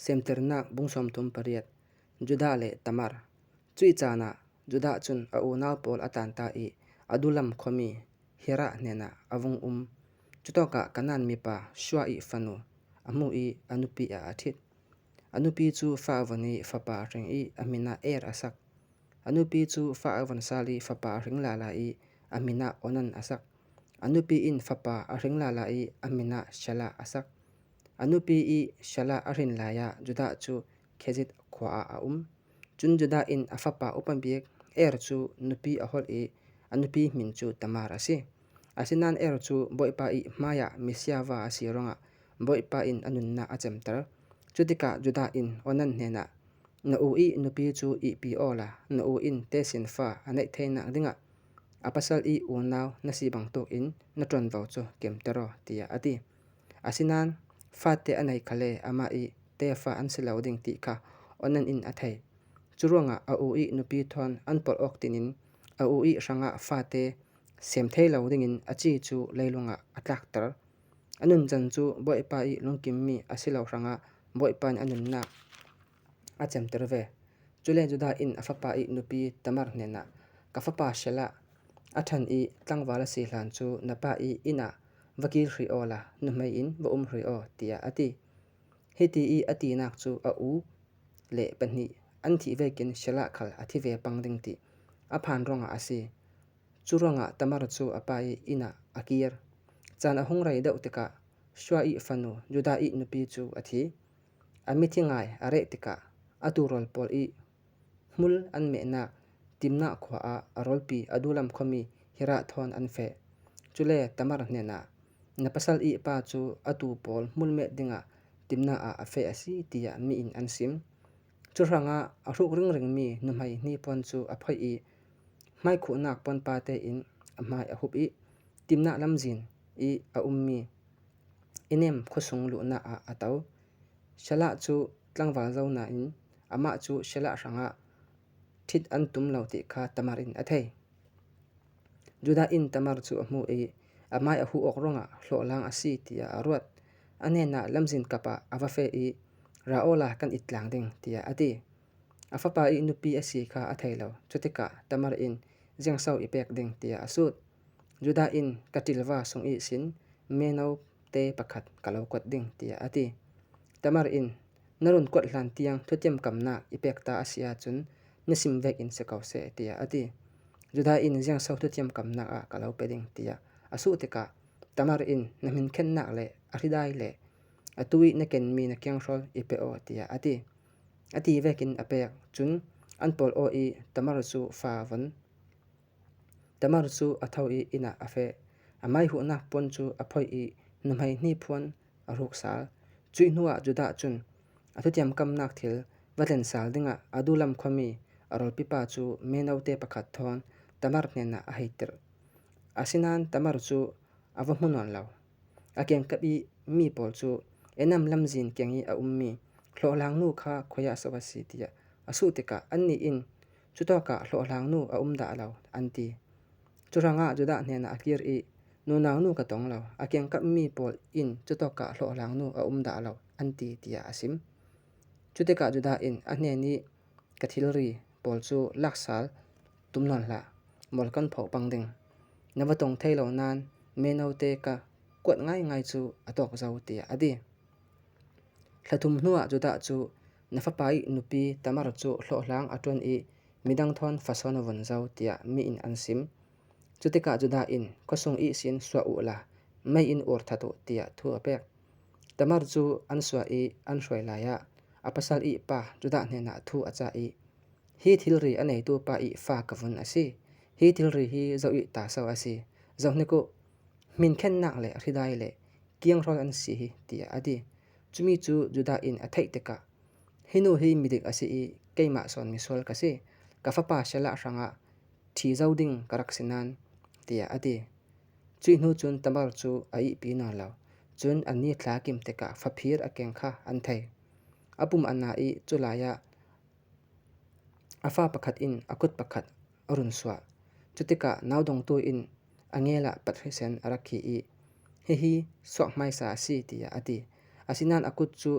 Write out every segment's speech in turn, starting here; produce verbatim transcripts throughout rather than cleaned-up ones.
Semtirnak bung sawmthum pariat. Judah le Tamar. Cuih caan ah Judah cun a unau pawl a tanta i a dulam khuami Hira hnenah a vung um. Cutawkah Kanaan mipa Shua i fanu a hmu i a nupi ah a ṭhit. A nupi cu fa a vun i fapa a hring i a hmin ah Er a sak. A nupi cu fa a vun sal i fapa a hring lala i a hmin ah Onan a sak. A nupi in fapa a hring lala i a hmin ah Shelah a sak. A nupi i Shelah a hrin lai ah Judah cu Kezib khua ah a um. Cun Judah in a fapa upa bik Er cu nupi a holh i a nupi hmin cu Tamar a si. Asinain Er cu Bawipa i hmaiah misiava a si ruangah Bawipa in a nunnak a cemter. Cutikah Judah in Onan hnenah, "Na u i nupi cu ihpi awla, na u in tesinfa a neih theinak dingah a pasal i unau na si bangtuk in na ṭuanvo cu kemter aw," tiah a ti. Asinain fate a nei khal le amah i tefa an si lo ding ti kha Onan in a thei. Curuangah a u i nupi thawn an polh awk tinin a u i hrangah fate sem thei lo dingin a ci cu leilungah a tlakter. A nuncan cu Bawipa i lungkimmi a si lo hrangah Bawipa in a nunnak a cemter ve. Cule Judah in a fapa i nupi Tamar hnenah, "Ka fapa Shelah a ṭhan i tlangval a si hlan cu na pa i inn ah va kir hrih awla nuhmei in va um hrih aw," tiah a ti. Hiti i a tinak cu a u le pahnih an thih vekin Shelah khal a thi ve pang ding ti a phan ruangah a si. Curuangah Tamar cu a pa i inn ah a kir. Caan a hung rei deuh tikah Shua i fanu Judah i nupi cu a thi. A mithi ngai a reh tikah a tu rawl pawl i hmul an mehnak Timnah khua ah a rawlpi a dulam khuami Hirah thawn an feh. Cule Tamar hnenah, "Na pasal i pa cu a tu pawl hmul meh dingah Timnah ah a feh a si," tiah mi in an sim. Cuhrangah a hruk ringringmi nuhmei hnipuan cu a phoih i hmaikhuhnak puanpa tein a hmai a hup i Timnah lamzin i a ummi Enem khuasung luhnak ah a to. Shelah cu tlangval zo nain amah cu Shelah hrangah ṭhit an tum lo ti kha Tamar in a thei. Judah in Tamar cu a hmuh i a hmai a huh awk ruangah hlawhlang a si tiah a ruat. A hnenah lamzin kap ah a va feh i, "Ra awla kan it tlang ding," tiah a ti. A fapa i nupi a si kha a thei lo. Cutikah Tamar in, "Ziangso i pek ding?" tiah a sut. Judah in, "Ka ṭilva sung ihsin meno te pakhat ka lo kuat ding," tiah a ti. Tamar in, "Na run kuat hlan tiang thutiam kamnak i pek ta a si ahcun na sim vekin si ko seh," tiah a ti. Judah in, "Ziangso thutiam kamnak ah ka lo pe ding?" tiah a sut tikah Tamar in, "Na hminkhennak le a hridai le atu i na kenmi na kianghrol i pe aw," tiah a ti. A ti vekin a pek. Cun an pawl aw i Tamar cu fa a von. Tamar cu a tho i inn ah a feh. A hmai huhnak puan cu a phoih i nuhmei hnipuan a hruk sal. Cuih hnuah Judah cun a thutiam kamnak thil va tlen sal dingah a dulam khuami a rawlpipa cu meno te pakhat thawn Tamar hnenah a hei tirh. Asinain Tamar cu a va hmu nawn lo. A kiangkap i mi pawl cu, "Enem lamzin kiang i a ummi hlawhhlangnu kha khuaia so a si?" tiah a sut tikah annih in, "Cutawkah hlawhhlangnu a um dah lo," an ti. Cuhrangah Judah hnenah a kir i, "Nunau nu ka tong lo, a kiangkap mi pawl in cutawkah hlawhhlangnu a um dah lo," an ti, tiah a sim. Cutikah Judah in a hnen i, "Ka thilri pawl cu laksal tum nawn hlah, mawl kan phoh pang ding. Na va tong thei lo nain meno te ka kuat ngaingai cu a tawk zo," tiah a ti. Thla thum hnuah Judah cu, "Na fapa i nupi Tamar cu hlawhhlang a ṭuan i midang thawn fa sawn a vun zo," tiah mi in an sim. Cutikah Judah in, "Khuasung ihsin suah uhla mei in ur that uh," tiah thu a pek. Tamar cu an suah i an hruai lai ah a pasal i pa Judah hnenah thu a cah i, "Hi thilri a neitu pa i fa ka vun a si. Hi thilri hi zoh i ta so a si. Zoh hnik uh, hminkhennak le hridai le kianghrol an si hi," tiah a ti. Cumi cu Judah in a theih tikah, "Hi nu hi midik a si i keimah sawn misual ka si. Ka fapa Shelah hrangah ṭhi zo ding ka rak si nain," tiah a ti. Cuih hnu cun Tamar cu a ihpi nawn lo. Cun an ni thla kim tikah faphir a keng kha an thei. A pum a na i cu lai ah a fa pakhat in a kut pakhat a run suah. Cutikah naudongtu in a ngel ah pat hrisen a rak khih i, "Hihi suak hmaisa a si," tiah a ti. Asinain a kut cu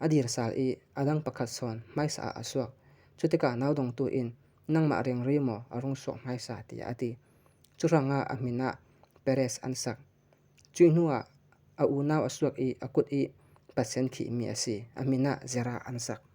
a dirsal i, a dang pakhat sawn hmaisa ah a suak. Chutikah naudongtu in, "Nangmah rengri maw a rung suak hmaisa?" tia a ti. Chu hrang a a hmin ah Perez an sak. Chu hnu ah a unau a suak i, a kut i patsen khih mi a si. A hmin ah Zerah an sak.